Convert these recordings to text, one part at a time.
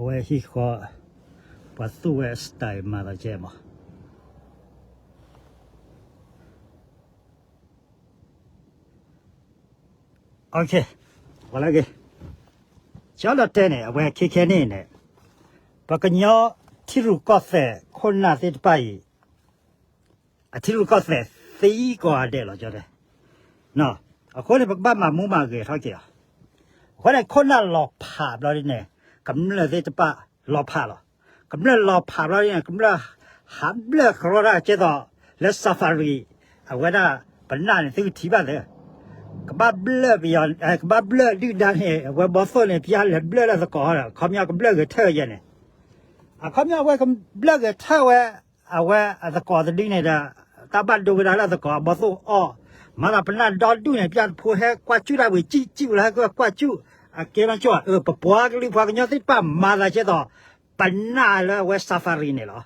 အဝဲဟံၣ်ဃီ ပှၤသူၣ်ဝဲ style မၤသးကဲမး. Okay, ဝဲလၢက့ၤ ကၠီဒီးတဲန့ၣ် အဝဲခဲခဲန့ၣ်န့ၣ် ပကညီထံရူၢ်ကီၢ်သဲးခိၣ်နၢ်သ့ၣ်တဖၣ်အံၤ အထံရူၢ်ကီၢ်သဲးသံကိးဂၤဒဲးလီၤ ကၠီတဲ. အဃိန့ၣ် ပကဘၣ်မၤမူမၤဂဲၤထီၣ်က့ၤအီၤ. အဃိန့ၣ် ခိၣ်နၢ်လီၤဖးဘျီဒ်န့ၣ် ကမျၢၢ်သ့ၣ်တဖၣ်လီၤဖးလီၤ. ကမျၢၢ်လီၤဖးဘျီဒ်န့ၣ် ကမျၢၢ်ဟးဘျၢၣ်ကရီတၢ်ကဲသိး လၢ safari အဝဲဒၣ်ပနၢ်န့ၣ် သုကထံၣ်ဘၣ်သ့ ကဘၣ်ဘျၢၣ်ပယီၤ ကဘၣ်ဘျၢၣ်ဒုၣ်ဒါန့ၣ် အဝဲဘီသိၣ်န့ၣ် ပျၢ်လဲၤဘျၢၣ်လၢသကိးဒီး အခီပညီကဘျၢၣ်ဂဲၤထၢၣ်ယဲန့ၣ် အခီပညီအဝဲကဘျၢၣ်ဂဲၤထၢၣ်ဝဲ အဝဲအသကိးတဒုန့ၣ်ဒီး တၢ်ဘၣ်ဒိဝဲဒၣ်လၢအသကိးအဘီသိၣ်အီၣ် မၤသးပနၢ်ဒီဒူၣ်န့ၣ် ပျၢ်တဖိဟဲကွၢ်စူၣ်တၢ်ဝံၤ စံၣ်စံၣ်ဝဲလၢဟဲကွၢ်စူၣ် အကဲမကၠီ အၢ ပပှၤကလုာ်ပှၤကညီသ့ၣ်တဖၣ်မၤသးကဲသိး ပနၢ်လၢအဝဲ safari န့ၣ်လီၤ.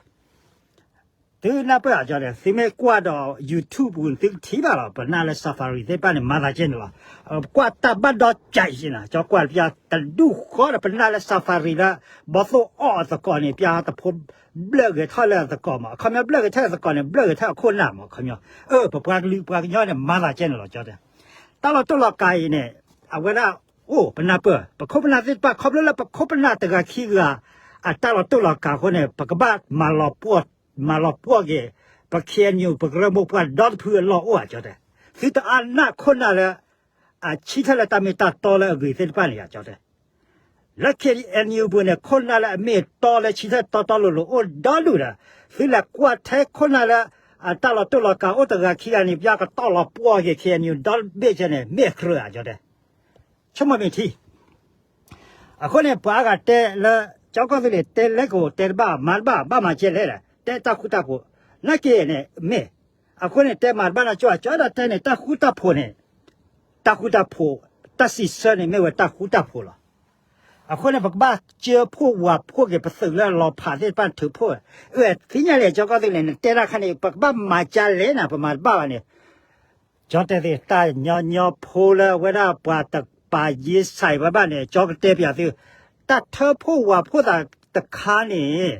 သုနၢ်ပၢၢ်အကၠီတဲ သုမ့ၢ်ကွၢ်ဒီး YouTube ပူၤန့ၣ် သုကထံၣ်ဘၣ်လီၤ. ပနၢ်လၢ safari သ့ၣ်တဖၣ်န့ၣ် မၤသးကဲန့ၣ်လီၤ. ကွၢ်တၢ်ဘၣ်ဒီကၠးအံၤန့ၣ် ကၠီကွၢ်ပျၢ်တဒူၣ်ဃီဒီးပနၢ်လၢ safari လၢ ဘီသိၣ်အီၣ်အသကိးန့ၣ် ပျၢ်တဖိဘျၢၣ်ဂဲၤထၢၣ်လၢအသကိးမး အခီပညီဘျၢၣ်ဂဲၤထၢၣ်အသကိးန့ၣ် ဘျၢၣ်ဂဲၤထၢၣ်အခိၣ်နၢ်မး အခီပညီ အၢ ပပှၤကလုာ်ပှၤကညီန့ၣ် မၤသးကဲန့ၣ်လီၤ ကၠီတဲ. တၢ်လီၤတိၢ်လီၤကးအံၤန့ၣ် အဝဲဒၣ်အိၣ်ပနၢ်ပၢၢ် ပခိၣ်ပနၢ်သ့ၣ်တဖၣ်ခီဖျိလၢပခိၣ်ပနၢ်တဂၤခံဂၤ အတၢ်လီၤတိၢ်လီၤကးအဃိန့ၣ် ပကဘၣ်မၤလီၤပှီၢ် မၤလီၤပှီၢ်က့ၤ ပ KNU ပကရၢမိၢ်ပှၢ်ဒီတဖုအလီၢ်အိၣ် ကၠီတဲ. သုတအါနၢ်ခိၣ်နၢ်လၢ အဆံထၢၣ်လၢတၢ်မ့ၢ်တၢ်တီလၢအဂ့ၤသ့ၣ်တဖၣ်န့ၣ် ကၠီတဲ. လၢ KNU ပူၤန့ၣ် ခိၣ်နၢ်လၢအမ့ၢ်တီလၢဆံထၢၣ်တီတီလိၤလိၤအိၣ်ဒီဒူၣ်ဒီး သုလဲၤကွၢ်ထဲခိၣ်နၢ်လၢ အတၢ်လီၤတိၢ်လီၤကးအိၣ်တဂၤခံဂၤန့ၣ် ပျၢ်ကတီၢ်လီၤပှီၢ်က့ၤ KNU ဒီဘ့ၣ်ကဲန့ၣ် မ့ၢ်အကြၢးဧါ ကၠီတဲ. ဆိကမိၣ်မ့ၢ်ထံ အဃိန့ၣ် ပှၤအါဂၤတဲလၢ ကၠီကီၢ်သူလ့ၤတဲလဲကအိၣ် တဲတဘၣ် မၤတဘၣ် ဘၣ်မၤကဲလဲၣ်ဒီး တဲတၢ်ဃူတၢ်ဖိး နာ်က့န့ၣ် မ့ၢ် အဃိန့ၣ် တဲမၤတဘၣ်နီၢ်ကၠီ ကၠီဒီးတဲန့ၣ် တၢ်ဃူတၢ်ဖိးန့ၣ် တၢ်ဃူတၢ်ဖိး တၢ်စံးဆၢန့ၣ် မ့ၢ်ဝဲတၢ်ဃူတၢ်ဖိးလီၤ. အဃိန့ၣ် ပကဘၣ်စၢဖှိၣ်ဝၤဖှိၣ်က့ၤ ပသုးလၢအလီၤဖးသ့ၣ်တဖၣ်ထုးဖှိၣ် အၢ သ့ၣ်ညါလံ ကၠီကီၢ်သူလ့ၤန့ၣ် နတဲတၢ်ခါန့ၣ် ပကဘၣ်မၤကဲလဲၣ်နၤ ပမၤတဘၣ်ဘၣ်န့ၣ် ကၠီတဲသ့ တၢ်ညီညီဖိလၢအဝဲဒၣ်ပှၤတပာ်ယ့ၢ်ဆံးဘၣ်ဘၣ်န့ၣ် ကၠီကတဲပၠးသု တၢ်ထၢဖှိၣ်ဝၤဖှိၣ်သးတခါန့ၣ်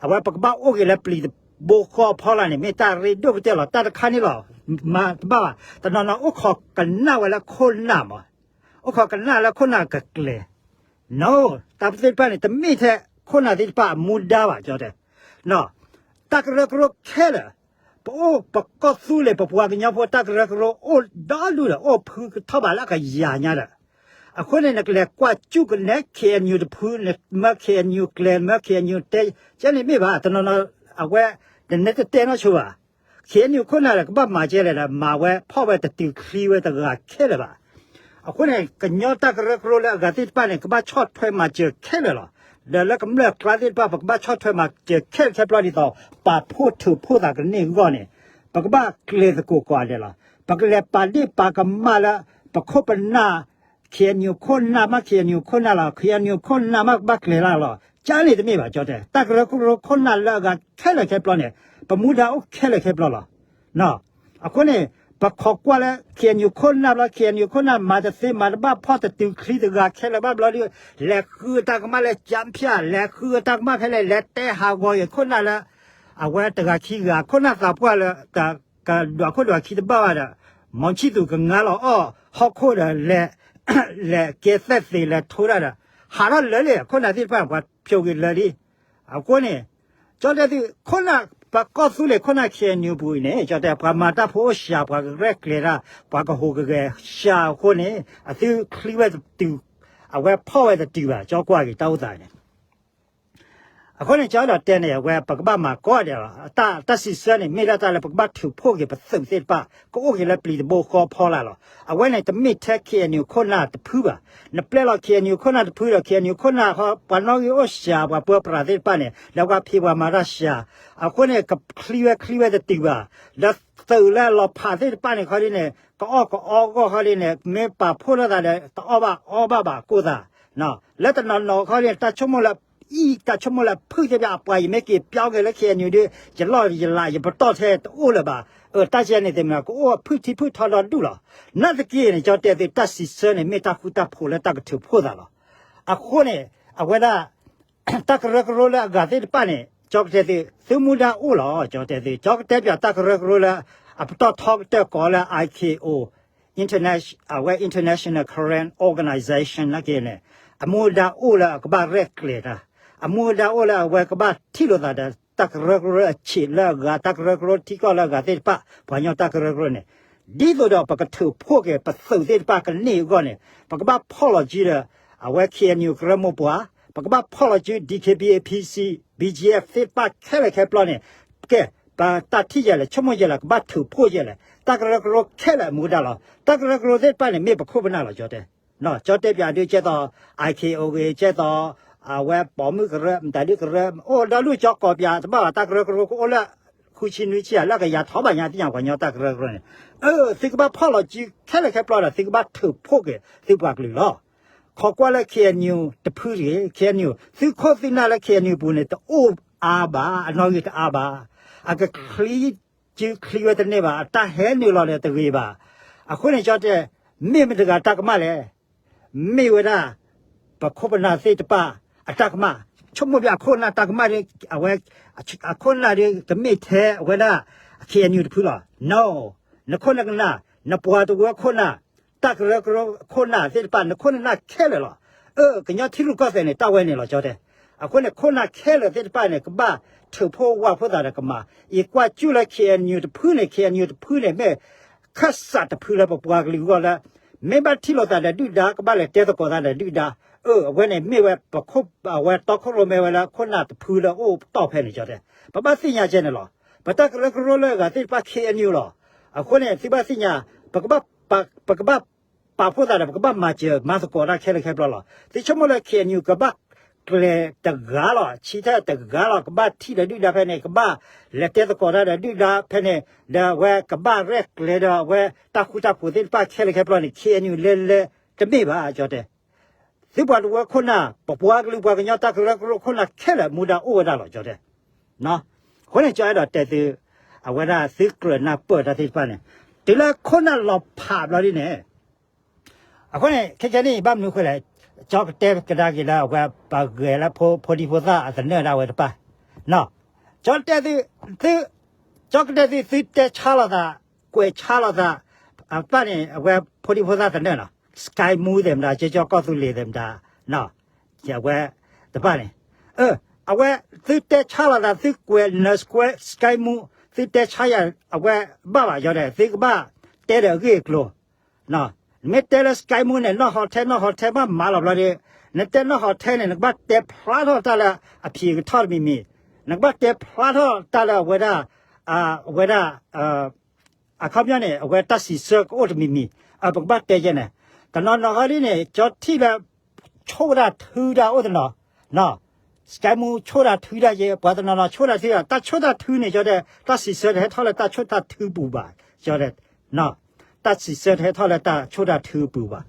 အဝဲပကဘၣ်အိၣ်က့ၤလၢပျံၤတဘိဃီအဖီလာ်န့ၣ် မ့ၢ်တၢ်ရ့ဒိၣ်ကတၢၢ်လီၤ. တၢ်တခါန့ၣ်လီၤ မၤတဘၣ်ဘၣ် တနီၤနီၤအိၣ်ခိးကနၣ်ဝဲလၢခိၣ်နၢ်မး အိၣ်ခိးကနၣ်လၢခိၣ်နၢ်ကကျဲၤ နီၢ် တၢ်သ့ၣ်တဖၣ်န့ၣ် တမ့ၢ်ထဲခိၣ်နၢ်သ့ၣ်တဖၣ်အမူဒါဘၣ် ကၠီတဲ တၢ်ကရၢကရိခဲလၢာ် ပအိၣ်ပကီၢ်သူလ့ၤ ပပှၤကညီဖိတၢ်ကရၢကရိအိၣ်ဒီဒူၣ်ဒီး အိၣ်ဖုကထီၣ်ဘးလၢအကယၤညါဒီး အဃိန့ၣ် နကလဲၤကွၢ်စူၣ်ကနဲ KNU တဖု နမၢ KNU ကျဲၤ မၢ KNU တဲ ကဲန့ၣ်မ့ၢ်ဘၣ် တနီၤနီၤ အဝဲ နနဲတတဲနီၢ်ဆိဘၣ် KNU ခိၣ်နၢ်ဒီး ကဘၣ်မၤကဲလဲၣ်ဒီး မၤဝဲဖီၣ်ဝဲတတုၤချံဝဲတဂၤခဲလၢာ်ဘၣ်. အဃိန့ၣ် ကညီတၢ်ကရၢကရိလၢအဂၤသ့ၣ်တဖၣ်န့ၣ် ကဘၣ်ဆီၣ်ထွဲမၤစၢၤခဲလၢာ်လီၤ. ဒီးလၢကမျၢၢ်ကျါသ့ၣ်တဖၣ် ပကဘၣ်ဆီၣ်ထွဲမၤစၢၤခဲလၢာ်ခဲဆ့ဒ်သိး ပာ်ဖှိၣ်ထုးဖှိၣ်သးကန့ၢ်အဂီၢ်န့ၣ် ပကဘၣ်ကျဲၤသကိးကိးဂၤဒဲးလီၤ. ပကလဲၤပာ်ဒ့ၣ်ပာ်ကမၣ်လၢ ပခိၣ်ပနၢ် KNU ခိၣ်နၢ်မး KNU ခိၣ်နၢ်လီၤ. KNU ခိၣ်နၢ်မးကဘၣ်ကျဲၤလၢ်လီၤ. ကန့ၣ်တမ့ၢ်ဘၣ် ကၠီတဲ တၢ်ကရၢကရိခိၣ်နၢ်လၢအဂၤခဲလၢာ်ခဲဆ့န့ၣ် ပမူဒါအိၣ်ခဲလၢာ်ခဲဆ့လီၤ. အဃိန့ၣ် ပခိးကွၢ်လၢ KNU ခိၣ်နၢ်ဘျီ KNU ခိၣ်နၢ်မၤတသ့မၤတဘၣ် ဖီၣ်တတုၤချံတဂၤခဲလၢာ်ဘၣ်ဘျီဒီး လဲၤဃုအတၢ်ကမၣ်လၢကၠၣ်ဖၠၣ် လဲၤဃုအတၢ်ကမၣ်ဖဲလဲၣ် လဲၤတဲဟးဂီၤက့ၤခိၣ်နၢ်လၢ အဝဲတဂၤခံဂၤ ခိၣ်နၢ်သးပှၢ်လၢ ကဒွးခိၣ်ဒွးခံတဘၣ်ဘၣ်ဒီး မီၤဆံၣ်သူးကငါလီၤအီၣ်ဟီၣ်ခိၣ်ဒီး လဲၤကဲသဲၣ်သ့လဲၤထိတၢ်ဒီး ဟးထီၣ်လၢာ်လံ ခိၣ်နၢ်သ့ၣ်တဖၣ် ပှၤဖျိးက့ၤလၢာ်လံ. အဃိန့ၣ် ကၠီတဲသု ခိၣ်နၢ် ပကီၢ်သူလ့ၤခိၣ်နၢ် KNU ပူၤအံၤန့ၣ် ကၠီတဲ ပှၤမၤတၢ်ဖိအိၣ်စှၤ ပှၤကရဲၣ်ကျဲၤတၢ် ပှၤကဟူးကဂဲၤစှၤအဃိန့ၣ် အသုချံဝဲတတုၤ အဝဲဖီၣ်ဝဲတတုၤဘၣ် ကၠီကွၢ်က့ၤတၢ်အိၣ်သးန့ၣ် အဃိန့ၣ် ကၠီဒီးတဲန့ၣ် အဝဲပကဘၣ်မၤကိးဂၤဒဲးလီၤ. တၢ်စံးဆၢန့ၣ် မ့ၢ်ဒၣ်တၢ်လၢပကဘၣ်ထုးဖှိၣ်က့ၤပသုးသ့ၣ်တဖၣ် ကအိၣ်က့ၤလၢပျံၤတဘိဃီဖီလာ်လီၤ. အဝဲန့ၣ် တမ့ၢ်ထဲ KNU ခိၣ်နၢ်တဖုဘၣ်. နပျဲလီၤ KNU ခိၣ်နၢ်တဖုဒီး KNU ခိၣ်နၢ်ဃီ ပှၤနီၣ်ဂံၢ်အိၣ်စှၤ ပှၤပၢပြးသ့ၣ်တဖၣ်န့ၣ် ဒီးပှၤဖံးပှၤမၤတၢ်စှၤ အဃိန့ၣ် ကချံဝဲချံဝဲတတုၤဘၣ်. ဒီးသုးလၢအလီၤဖးသ့ၣ်တဖၣ်န့ၣ်ခီဒ်န့ၣ် ကအီၣ်ကအီအဂီၢ်ခီဒ်န့ၣ် မ့ၢ်ပာ်ဖှိၣ်ထီၣ်သးဒီး တအီၣ်ဘၣ်အီဘၣ်ဘၣ်ကိၣ်သး လၢတနီၤနီၤခီန့ၣ် တၢ်ဆိကမိၣ်လၢ အံၤ တၢ်ဆိကမိၣ်လၢဖုၣ်သ့ၣ်တဖၣ် အပှၤယမ့ၢ်က့ၤပျီက့ၤလၢ KNU ဒီး ယလီၢ်ယလး ယပတီၢ်ထဲတအိၣ်လၢၤဘၣ်. အတၢ်ကဲန့ၣ်သ့ၣ်မနုၤ ကအိၣ်ဖုၣ်ထံဖုၣ်ထီဒီဒူၣ်လီၤ. နာ်သက့န့ၣ် ကၠီတဲသု တၢ်စံးဆၢန့ၣ် မ့ၢ်တၢ်ဃူတၢ်ဖိးလၢတၢ်ကထုးဖှိၣ်သးလီၤ. အဃိန့ၣ် အဝဲဒၣ် တၢ်ကရၢကရိလၢအဂၤသ့ၣ်တဖၣ်န့ၣ် ကၠီကတဲသု သုမူဒါအိၣ်လီၤ ကၠီတဲသု ကၠီကတဲပၠးတၢ်ကရၢကရိလၢ အပတီၢ်ထီကတၢၢ်ကိးလၢ I C A O, Interna- အဝဲ International Karen Organization နာ်က့န့ၣ် အမူဒါအိၣ်လၢအကဘၣ်ရဲၣ်ကျဲၤတၢ်, အမူဒါအိၣ်လၢအဝဲကဘၣ်ထံၣ်လိာ်သးဒီး တၢ်ကရၢကရိအဆံးလၢအဂၤ တၢ်ကရၢကရိထံကီၢ်လၢအဂၤသ့ၣ်တဖၣ် ပှၤကညီတၢ်ကရၢကရိန့ၣ် ဒ်သိးဒီးပကထုးဖှိၣ်က့ၤ ပသုးသ့ၣ်တဖၣ်ကန့ၢ်အဂီၢ်န့ၣ် ပကဘၣ်ဖီၣ်လီၤစုဒီး အဝဲ K N U ကရၢမိၢ်ပှၢ်, ပကဘၣ်ဖီၣ်လီၤစု D K B A P C, B G F သ့ၣ်တဖၣ်ခဲလၢာ်ခဲဆ့န့ၣ်, ကဲ, ပတၢ်ထံၣ်ယဲၢ်လဲၣ်, ဆိကမိၣ်ယဲၢ်လဲၣ်, ကဘၣ်ထုးဖှိၣ်ယဲၢ်လဲၣ်, တၢ်ကရၢကရိခဲလၢာ်အမူဒါလီၤ. တၢ်ကရၢကရိသ့ၣ်တဖၣ်န့ၣ် မ့ၢ်ပခိၣ်ပနၢ်လီၤ ကၠီတဲ ကၠီတဲပၠးဒုးကဲသိး I K O ဂ့ၤ ကဲသိး အဝဲပိာ်မုၣ်ကရၢ မတၤဒုကရၢ အိၣ်ဒီဒူၣ် ကၠီကိးပၠးတဘၣ်ဘၣ် တၢ်ကရၢကရိကအိၣ်လၢ ဃုဆံနွံဆံဧါ လၢကယၤထီၣ်ဘၣ်ညါသ့ၣ်ညါ ပှၤကညီတၢ်ကရၢကရိန့ၣ်, အၢ သုကဘၣ်ဖီၣ်လီၤစုခဲလၢာ်ခဲဆ့ဒီး သုကဘၣ်ထုးဖှိၣ်က့ၤသုပှၤကလုာ်လီၤ. ခိးကွၢ်လၢ K N U တဖုတဂ့ၤ, K N U သုခိၣ်သုနၢ်လၢ K N U ပူၤန့ၣ် တအိၣ်အါဘၣ်, အနီၣ်ဂံၢ်တအါဘၣ်, အကချံစုချံဝဲတန့ၢ်ဘၣ်, အတၢ်ဟဲနုာ်လီၤန့ၣ်တဂ့ၤဘၣ်. အဃိန့ၣ် ကၠီတဲ မ့ၢ်မတၤတဂၤတၢ်ကမၣ်လဲၣ်. မ့ၢ်ဝဲဒၣ် ပခိၣ်ပနၢ်သ့ၣ်တဖၣ်အတၢ်ကမၣ်, ဆိကမိၣ်ပၠးအခိၣ်အနၢ်တၢ်ကမၣ်ဒီး အဝဲ အခိၣ်အနၢ်ဒီး ကမ့ၢ်ထဲအဝဲဒၣ် K N U တဖုလီၤ. No, နခိၣ်နကနၣ်, နပှၤတဝၢခိၣ်နၢ်, တၢ်ကရၢကရိခိၣ်နၢ်သ့ၣ်တဖၣ် နခိၣ်နနၢ်ခဲလၢာ်လီၤ. အၢ ကညီထံရူၢ်ကီၢ်သဲးန့ၣ် တၢ်ဝဲန့ၣ်လီၤ ကၠီတဲ. အဃိန့ၣ် ခိၣ်နၢ်ခဲလၢာ်သ့ၣ်တဖၣ်န့ၣ် ကဘၣ်ထုးဖှိၣ်ဝးဖှိၣ်သးဒီးကမၤ, အံၤကွၢ်ကၠူၣ်လၢ K N U တဖုန့ၣ် K N U တဖုန့ၣ် မ့ၢ်ခၢၣ်စးတဖုလၢပပှၤကလုာ်အဂီၢ်လၢ မ့ၢ်ဘၣ်ထံၣ်လိာ်သးဒီးဒုၣ်ဒါ ကဘၣ်လဲၤတဲသကိးသးဒီးဒုၣ်ဒါ, အၢ အဝဲန့ၣ်မ့ၢ်ဝဲပခိၣ် အဝဲတီခိၣ်ရိၣ်မဲဝဲလၢခိၣ်နၢ်တဖုလၢအိၣ်တီၢ်ဖဲန့ၣ် ကၠီတဲ. ပဘၣ်သ့ၣ်ညါကဲန့ၣ်လီၤ. ပတၢ်ကရၢကရိလၢအဂၤသ့ၣ်တဖၣ် K N U လီၤ. အဃိန့ၣ် သုဘၣ်သ့ၣ်ညါ, ပကဘၣ် ပကဘၣ်ပာ်ဖှိၣ်သးဒီး ပကဘၣ်မၤစၢၤမၤသကိးတၢ်ခဲလၢာ်ခဲဆ့လီၤ. သုဆိကမိၣ်လၢ K N U ကဘၣ်ကျဲၤတဂၤလီၤ, ဆံထၢၣ်တဂၤလီၤ, ကဘၣ်ထံၣ်ဒီးဒုၣ်ဒါဖဲန့ၣ်, ကဘၣ်လဲၤတဲသကိးတၢ်ဒီးဒုၣ်ဒါဖဲန့ၣ်, ဒီးအဝဲကဘၣ်ရဲၣ်ကျဲၤဒီးအဝဲတၢ်ဃူတၢ်ဖိးသ့ၣ်တဖၣ်ခဲလၢာ်ခဲဆ့န့ၣ် K N U လဲၤလဲၤတမ့ၢ်ဘၣ် ကၠီတဲ. သုပှၤတဝၢခိၣ်နၢ်, ပပှၤကလုာ်ပှၤကညီတၢ်ကရၢကရိခိၣ်နၢ်ခဲလၢာ်မူဒါအိၣ်ဝဲဒၣ်လီၤ ကၠီတဲ. အဃိန့ၣ် ကၠီအဲၣ်ဒိးတဲသု, အဝဲဒၣ်သုကြၢးနၢ်ပၢၢ်တၢ်သ့ၣ်တဖၣ်န့ၣ်, တုၤလၢခိၣ်နၢ်လီၤဖးဘျီဒ်န့ၣ်, အဃိန့ၣ် ခဲကနံၣ်အံၤ ဘၣ်မနုၤဃိလဲၣ်, ကၠီကတဲကဒါက့ၤလၢအဝဲ ပဂဲၤလၢဖိဒံဖိသၣ်အသနၢၣ်ဒၣ်ဝဲတဖၣ်, ကၠီတဲသု, သု, ကၠီကတဲသု သုတဲဆါလိာ်သး, ကွဲးဆါလိာ်သး, အပၢ်န့ၣ် အဝဲဖိဒံဖိသၣ်သနၢၣ်နီၤ, Sky Moo သ့ၣ်မတၤ, ကၠီကီၢ်သူလ့ၤသ့ၣ်မတၤ, အဝဲတဖၣ်န့ၣ်, အဝဲ သုတဲဆါလိာ်သး သုကွဲးနၢၤ Sky Moo, သုတဲဆါယၤ အဝဲဘၣ်ဘၣ် ကၠီတဲ, သုကဘၣ်တဲဒီးအဂ့ၢ်အကျိၤ နမ့ၢ်တဲလၢ Sky Moo န့ၣ် နီၢ်ဟီထဲ နီၢ်ဟီထဲ ဘၣ်မၤလီၤဘျီဒီး, နတဲနီၢ်ဟီထဲန့ၣ် နကဘၣ်တဲဖျါထီၣ်တၢ်လၢအဖံးကထီၣ်တမံၤမံၤ, နကဘၣ်တဲဖျါထီၣ်တၢ်လၢအဝဲဒၣ်, အဝဲဒၣ်, အခီပညီန့ၣ် အဝဲတၢ်စံးဆၢကအိၣ်တမံၤမံၤ, ပကဘၣ်တဲယဲန့ၣ်, တနီၤနီၤဟီဒ်န့ၣ် ကၠီထံၣ်လၢ ဆိၣ်တၢ်ထုတၢ်အိၣ်တနီၤ, Sky Moo ဆိၣ်တၢ်ထုတၢ်ယဲ, ပှၤတနီၤနီၤဆိၣ်တၢ်ထု, တၢ်ဆိၣ်တၢ်ထုန့ၣ် ကၠီတဲ တၢ်စံးဆၢတဟဲထီၣ်လၢတၢ်ဆိၣ်တၢ်ထုပူၤဘၣ်, ကၠီတဲ, တၢ်စံးဆၢတဟဲထီၣ်လၢတၢ်ဆိၣ်တၢ်ထုပူၤဘၣ်.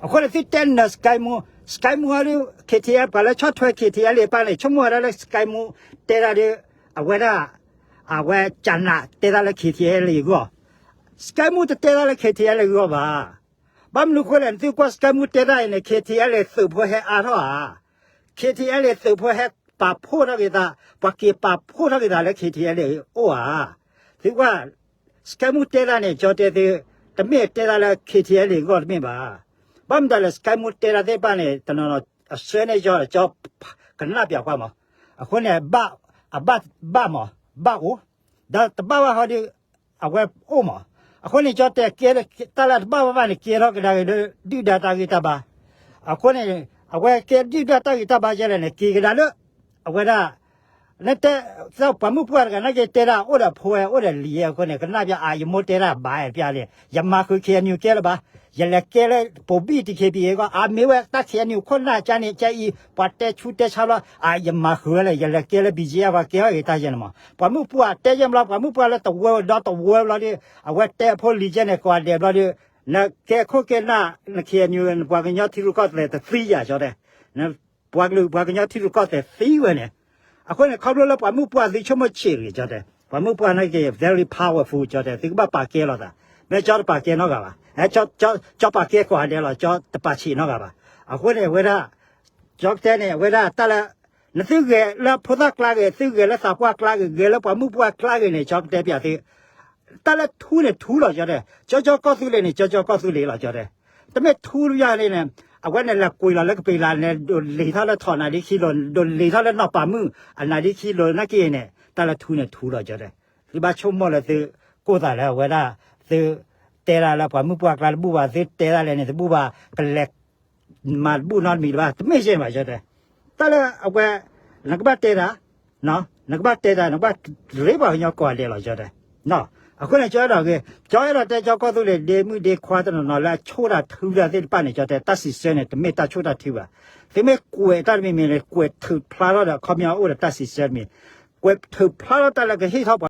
အဃိန့ၣ် သုတဲနၢၤ Sky Moo, Sky Moo အီၤဒုး K T L ပှၤလၢဆီၣ်ထွဲ K T L အပၢ်န့ၣ် ဆိကမိၣ်ဝဲဒၣ်လၢ Sky Moo တဲဒၣ်ဒီး အဝဲဒၣ်, အဝဲကနးတဲဒၣ်လၢ K T L အဂီၢ်, Sky Moo တတဲဒၣ်လၢ K T L အဂီၢ်ဘၣ်. ဘၣ်မနုၤအဃိလဲၣ် နသုကွၢ် Sky Moo တဲဒၣ်အံၤန့ၣ် K T L သုးဖိဟဲအါထီၣ်ဧါ, K T L သုးဖိဟဲပာ်ဖှိၣ်ထီၣ်က့ၤသး, ပှၤက့ၤပာ်ဖှိၣ်ထီၣ်က့ၤသးလၢ K T L အိၣ်ဧါ. သုကွၢ် Sky Moo တဲဒၣ်န့ၣ် ကၠီတဲသု, တမ့ၢ်တဲဒၣ်လၢ K T L အဂီၢ်တမ့ၢ်ဘၣ်. ဘၣ်မတၤလဲၣ် Sky Moo တဲဒၣ်သ့ၣ်တဖၣ်န့ၣ် တနီၤနီၤ အဆၢန့ၢ်ကၠီ ကၠီကနၣ်ပျးကွၢ်မး. အဃိန့ၣ် အဘၣ်မး, ဘၣ်အိၣ်, ဒီးတဘၣ်ဘၣ်ဟီဒီး အဝဲအိၣ်မး. အဃိန့ၣ် ကၠီတဲကဲ တၢ်လၢတဘၣ်ဘၣ်ဘၣ်န့ၣ် ကဲထီၣ်ကဒါက့ၤလၢ ဒုၣ်ဒါတၢ်ဂ့ၢ်တၢ်ဘါ. အဃိန့ၣ် အဝဲကဲဒုၣ်ဒါတၢ်ဂ့ၢ်တၢ်ဘါယဲလဲၣ်န့ၣ် က့ၤကဒါလၢ အဝဲဒၣ် နတဲ ပှၤမုၣ်ပှၢ်တဂၤနာ်က့တဲဒၣ်အိၣ်ဒီးဖိဝဲ အိၣ်ဒီးလံၤယဲအဃိန့ၣ် ကနၣ်ပျးအါ ယမိၢ်တဲဒၣ်ဘၣ်ပျးလံ, ယမၤဃုာ် K N U ကဲလၢၤဘၣ်, ယလဲၤကဲလၢ ပိာ်ဘံၣ် T K P အဂီၢ် အါမ့ၢ်ဝဲတၢ် K N U ခိၣ်နၢ်ကန့ၣ် ကအံၤ ပှၤတဲဆူတဲဆါဘျီ အါ ယမၤဃုာ်ဝဲလဲၣ် ယလဲၤကဲလၢ B G F ပှၤကဲထီၣ်က့ၤတၢ်ယဲန့ၣ်မး. ပှၤမုၣ်ပှၢ်တဲယဲဘျီ ပှၤမုၣ်ပှၢ်လၢတဝၢဒီတဝၢဘျီဒီး အဝဲတဲအဖိလံၤကဲန့ၣ် ကိးဂၤဒဲးဘျီဒီး နကဲခိၣ်ကဲနၢ် န K N U နပှၤကညီထံရူၢ်ကီၢ်သဲးတသံယၤကၠီတဲ ပှၤကလုာ်ပှၤကညီထံရူၢ်ကီၢ်သဲးသံဝဲန့ၣ်. အဃိန့ၣ် ခီဖျိလၢပှၤမုၣ်ပှၢ်သုဆိကမိၣ်ဆံးတဂ့ၤကၠီတဲ, ပှၤမုၣ်ပှၢ်နာ်က့ very powerful ကၠီတဲ သုကဘၣ်ပာ်ကဲလိာ်သး, မ့ၢ်ကၠီတပာ်ကဲနီတဂၤဘၣ်, ကၠီပာ်ကဲကိးဂၤဒဲးလီၤ ကၠီတပာ်ဆံးနီတဂၤဘၣ်. အဃိန့ၣ် အဝဲဒၣ် ကၠီကတဲန့ၣ် အဝဲဒၣ်တၢ်လၢ နသုဂဲၤလၢဖိသၣ်ကျါဂ့ၤ, သုဂဲၤလၢသးပှၢ်ကျါဂ့ၤ, ဂဲၤလၢပှၤမုၣ်ပှၢ်ကျါဂ့ၤန့ၣ် ကၠီကတဲပၠးသု, တၢ်လၢထူန့ၣ်ထူလီၤ ကၠီတဲ, ကၠီကၠီကီၢ်သူလ့ၤန့ၣ် ကၠီကၠီကီၢ်သူလ့ၤလီၤ ကၠီတဲ. တမ့ၢ်ထူလၢယၤန့ၣ် အဝဲန့ၣ်လဲၤကွံာ်လီၤလၢကပ့ၤလၤန့ၣ် ဒိးလ့ၤထီၣ်လၢထိးနၤဒ့ခံလိၤ, ဒိးလ့ၤထီၣ်လၢနီၢ်ပၤမုၣ်အနၤဒ့ခံလိၤနာ်က့န့ၣ် တၢ်လၢထူန့ၣ်ထူလီၤ ကၠီတဲ. သုဘၣ်ဆိကမိၣ်လၢသု ကိၢ်သးလၢအဝဲဒၣ် သုတဲဒၣ်လၢပှၤမုၣ်ပှၢ်ကျါတဘူၣ်ဘၣ်, သုတဲဒၣ်လဲၣ်န့ၣ်တဘူၣ်ဘၣ်, ကလဲၤ မၤတဘူၣ်နီတမံၤတဘၣ်, တမ့ၢ်ယဲၢ်ဘၣ် ကၠီတဲ. တၢ်လၢအဝဲ နကဘၣ်တဲတၢ်, နကဘၣ်တဲတၢ် နကဘၣ်ရ့ပှၤကညီကိးဂၤဒဲးလီၤ ကၠီတဲ. အဃိန့ၣ် ကၠီအဲၣ်ဒိးဂ့ၤ, ကၠီအဲၣ်ဒိးတဲ ကၠီကီၢ်သူလ့ၤဒ့မုၣ်ဒ့ခွါတနီၤနီၤလၢအဆိၣ်တၢ်ထုတၢ်သ့ၣ်တဖၣ်န့ၣ် ကၠီတဲ တၢ်စံးဆၢန့ၣ် တမ့ၢ်တၢ်ဆိၣ်တၢ်ထုဘၣ်. သုမ့ၢ်ကွဲးတၢ်တမံၤမံၤန့ၣ် ကွဲးထုးဖျါထီၣ်ဒီးအခီပညီအိၣ်ဒီးတၢ်စံးဆၢတမံၤ, ကွဲးထုးဖျါထီၣ်တၢ်လၢကဟ့ၣ်ထီၣ်ပှၤ